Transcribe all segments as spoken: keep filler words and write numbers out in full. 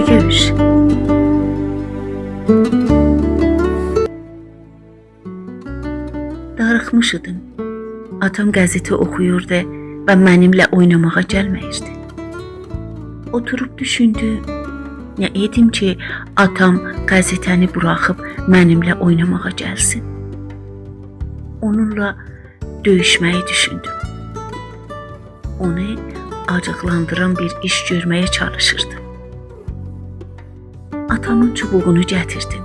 دؤیوش. داریخمیش ایدیم. آتام قزئتی اوخویوردو و منیمله اویناماغا گلمه‌ییردی. اوتوروب دوشوندوم، نه ائدیم کی، آتام قزئته‌نی بوراخیب منیمله اویناماغا گلسین؟ اونونلا دؤیوشمه‌یی دوشوندوم. اونو آجیقلاندیران بیر ایش گؤرمه‌یه چالیشیردیم. آتامین چوبوغونو گتیردیم.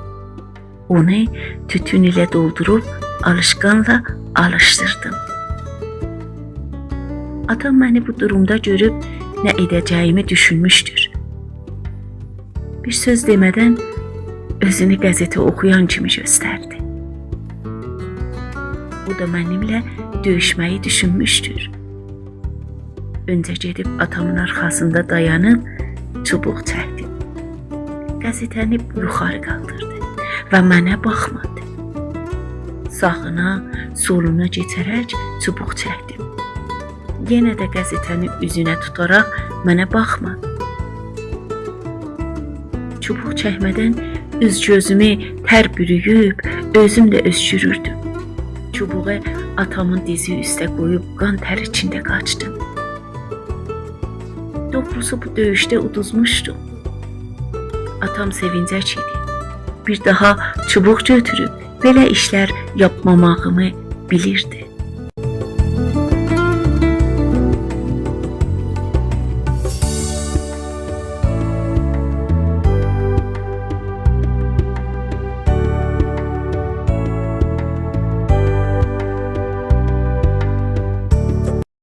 اونو توتون ایله دولدوروب آلیشقانلا آلیشدیردیم. آتام منی بو دورومدا گؤروب نه ائده‌جه‌ییمی دوشونموشدور. بیر سؤز دئمه‌دن اؤزونو قزئتی اوخویان کیمی گؤستردی. او دا منیمله دؤیوشمه‌یی دوشونموشدور. اؤنجه گئدیب آتامین آرخاسیندا دایانیب چوبوق چکدیم. قزئته‌نی یوخاری قالدیردی و منه باخمادی. ساغینا، سولونا کئچه‌رک چوبوق چکدیم. یئنه ده قزئته‌نی اوزونه توتاراق منه باخمادی. چوبوق چکمه‌دن اوز-گؤزومو تر بورویوب، اؤزوم ده اؤسکوروردوم. چوبوغو آتامین دیزی اوسته قویوب قان تر ایچینده قاچدیم. دوغروسو، بو دؤیوشده اودوزموشدوم. آتام سئوینجک ایدی. بیر داها چوبوق گؤتوروب بئله ایشلر یاپماماغیمی بیلیردی.